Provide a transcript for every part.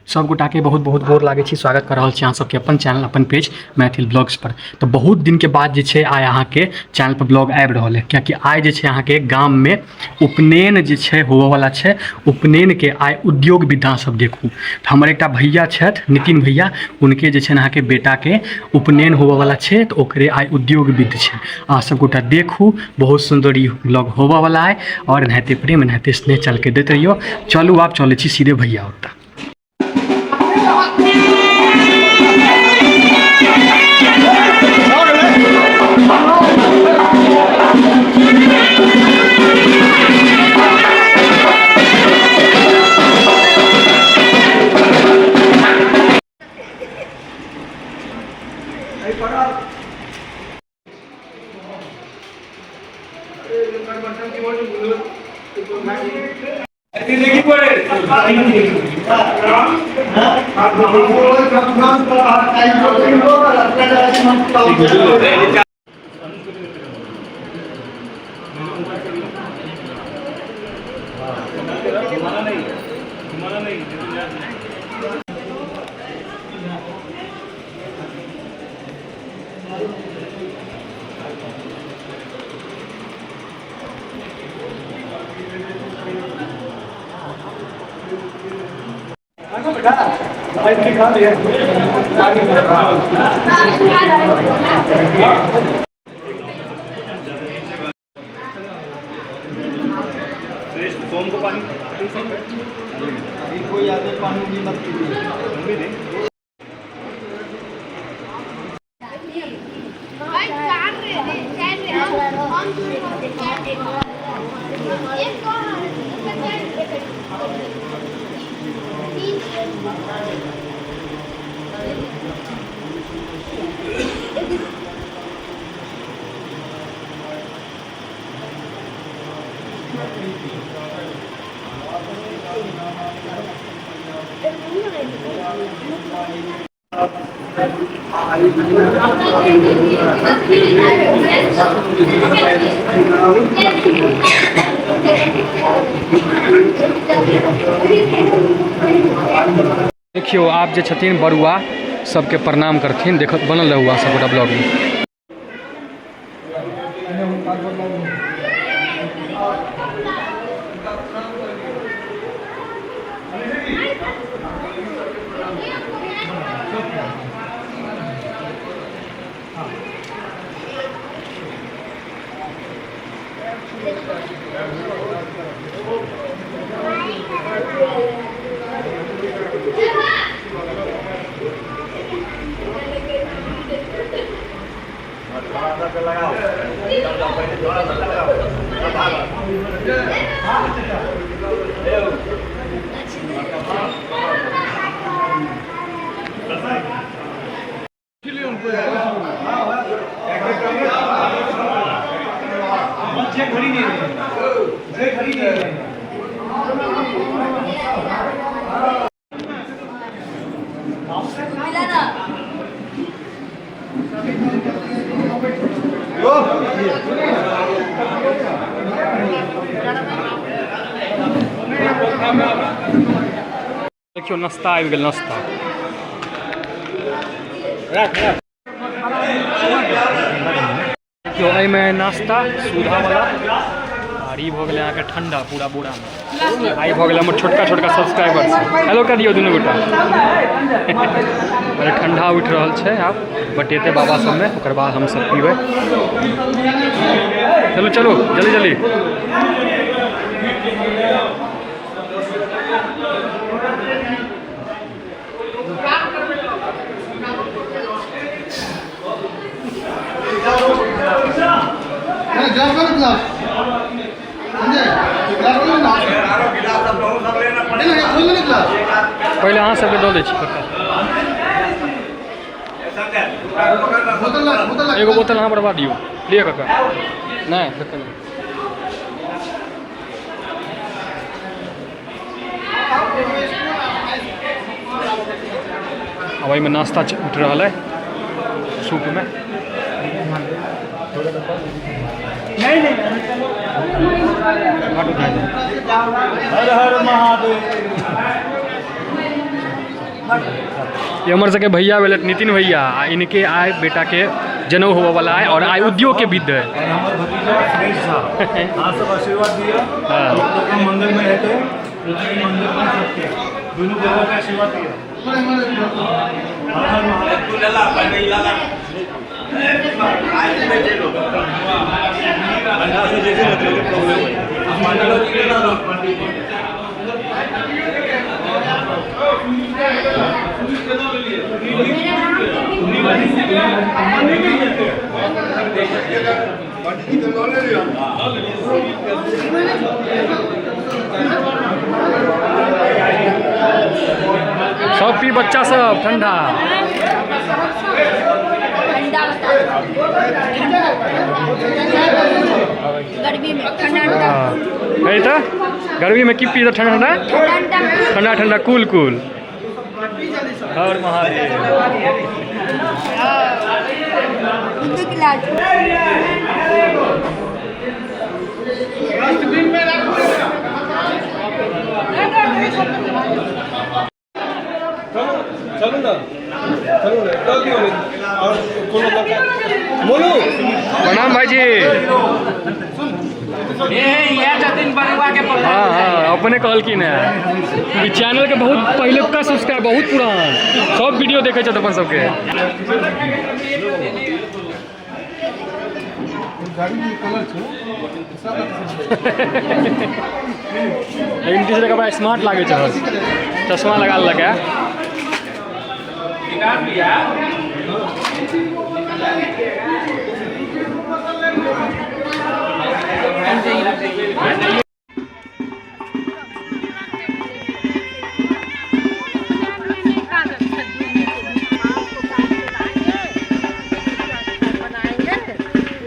सब गोटाके बहुत बहुत गोर लागै छी, स्वागत कर रहल छी अहाँ सबके अपन चैनल अपन पेज मैथिल ब्लॉग्स पर। तऽ बहुत दिनके बाद जे छै आइ अहाँके चैनल पर ब्लॉग आबि रहल है, कियाकि आइ जे छै अहाँके गाममे उपनयन जे छै होबऽवला छै। उपनयनके आइ उद्योग विधा सब देखू। तऽ हमर एकटा भैया छथि नितिन भैया, हुनके जे छै अहाँके बेटाके उपनयन होबऽवला छै, तऽ ओकरे आइ उद्योग विध छै। अहाँ सब गोटा देखू, बहुत सुन्दर ई ब्लॉग होबऽवला है और एनाहिते प्रेम एनाहिते स्नेह चलके दैत रहियौ। चलू आब चलै छी सीधे भैया ओतऽ। देखियौ आब जे छथिन बरुआ सबके प्रणाम करथिन, देखत बनल रहू अहाँ सब गोटा ब्लॉग में। देखियौ नाश्ता आबि गेल, नाश्ता देखियौ एहिमे नाश्ता सुधावला आर ई भऽ गेलै अहाँके ठण्डा पूरा बोरामे। आइ भऽ गेलै हमर छोटका छोटका सब्सक्राइबर, हेलो कह दियौ दुनू गोटा। अरे ठण्डा उठि रहल छै, आब बटेतै बाबा सबमे, ओकर बाद हमसब पीबै। चलू चलू जल्दी जल्दी। पहिले अहाँ सबके दऽ दै छी कक्का। एगो बोतल अहाँ बढ़वा दियौ, लिअ कक्का। नहि कक्का नहि। अब एहिमे नाश्ता उठि रहल है सूपमे। हर हर महादेव। ये हमर सबके भैया भेलथि नितिन भैया, आ इनके आइ बेटाके जनउ होबऽ वाला है और आइ उद्योग के विध है। और हमर भतीजा सुरेश झा, अहाँ सब आशीर्वाद दिअ। हाँ। लोक मंदिर में हेतै, पृथ्वी मंदिर में सबके दुनू बउआ के आशीर्वाद दिअ। हर हर महादेव। सब पी बच्चा सब ठंडा। गर्मी में ठंडा ठंडा। हाँ। नहीं तो गर्मी में की पी तो ठंडा ठंडा ठंडा ठंडा ठंडा कूल कूल। और महादेव। दू गिलास। चलू ना, चलू ना, दऽ दियौ ने। और कोनो लड़का बोलू। प्रणाम भाईजी। हाँ हाँ, अपने कहलखिन है ई चैनल के बहुत पहिलुका सब्सक्राइब, बहुत पुरान, सब वीडियो देखै छथि अपन सबके। लेकिन तीसरे के बड़ा स्मार्ट लागै छै, चश्मा लगा लेलक है।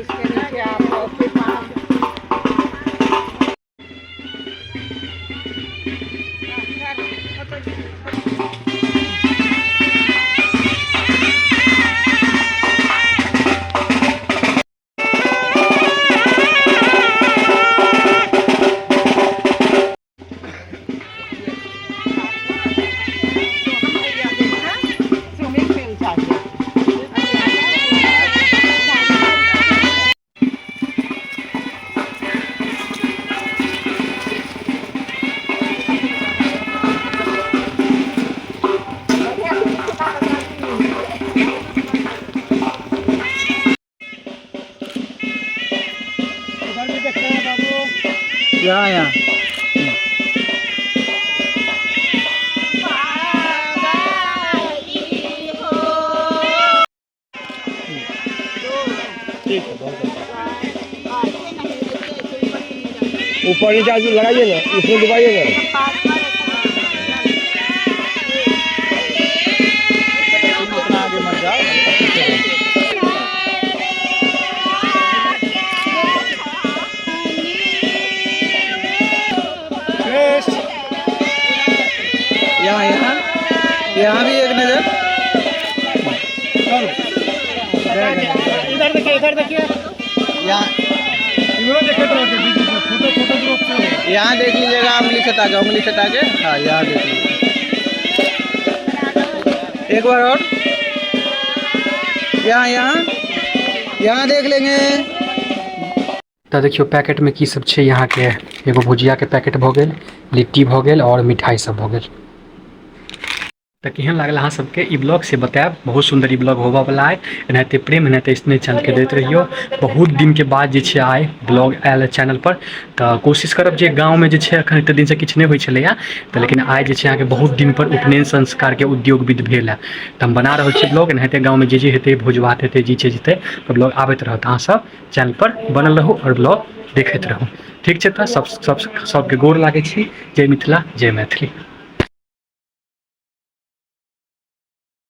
इसके नीचे आप कॉफी पान। यहाँ यहाँ। ठीक है, बहुत अच्छा। ऊपर नीचे लगाइए ना, इसमें डुबाइए ना। तुम उतना आगे मत जाओ। यहाँ यहाँ यहाँ भी एक नजर। इधर देखिए, इधर देखिए। यहाँ फोटो फोटो ग्रुप। यहाँ देख लीजिएगा, उंगली सटा के, उंगली सटा के। हाँ, यहाँ देख लीजिए एक बार और। यहाँ यहाँ यहाँ देख लेंगे। तऽ देखियौ पैकेट में की सब छै। यहाँ के एगो भुजिया के पैकेट भऽ गेल, लिट्टी भऽ गेल और मिठाई सब भऽ गेल। तऽ केहन लागल अहाँ सबके ई ब्लॉग से बतायब। बहुत सुन्दर ई ब्लॉग होबऽवला अइ। एनाहिते प्रेम, एनाहिते स्नेह चैनलके दैत रहियौ। बहुत दिनके बाद जे छै आइ ब्लॉग आयल चैनलपर। तऽ कोशिश करब जे गाँवमे जे छै एखन एते दिनसँ किछु नहि होइ छलैए, तऽ लेकिन आइ जे छै अहाँके बहुत दिनपर उपनयन संस्कारके उद्योग विध भेल हँ, तऽ हम बना रहल छी ब्लॉग। एनाहिते गाँवमे जे जे हेतै, भोज भात हेतै, जे चीज हेतै, तऽ ब्लॉग आबैत रहत। अहाँ सब चैनलपर बनल रहू आओर ब्लॉग देखैत रहू। ठीक छै, तऽ सब सबके गोर लागै छी। जय मिथिला, जय मैथिली।